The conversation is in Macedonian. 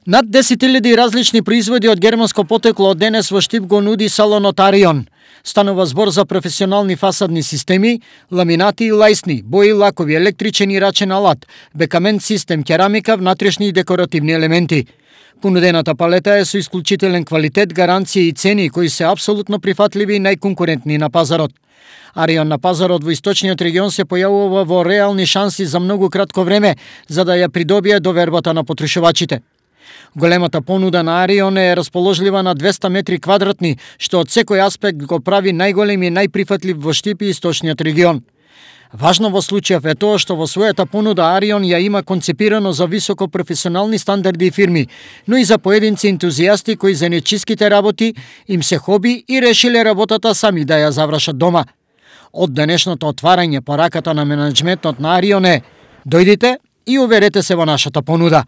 Над 10.000 различни производи од германско потекло од денес во Штип го нуди салонот Арион. Станува збор за професионални фасадни системи, ламинати и лајсни, бои, лакови, електричен и рачен алат, бекамент систем, керамика, внатрешни и декоративни елементи. Понудената палета е со исклучителен квалитет, гаранција и цени кои се апсолутно прифатливи и најконкурентни на пазарот. Арион на пазарот во источниот регион се појавува во реални шанси за многу кратко време за да ја придобие довербата на потрошувачите. Големата понуда на Арион е расположлива на 200 метри квадратни, што од секој аспект го прави најголем и најприфатлив во Штип и источниот регион. Важно во случајов е тоа што во својата понуда Арион ја има концепирано за високо професионални стандарди и фирми, но и за поединци ентузијасти кои за нечиските работи им се хоби и решиле работата сами да ја завршат дома. Од денешното отварање пораката на менеджментот на Арион е: дојдите и уверете се во нашата понуда.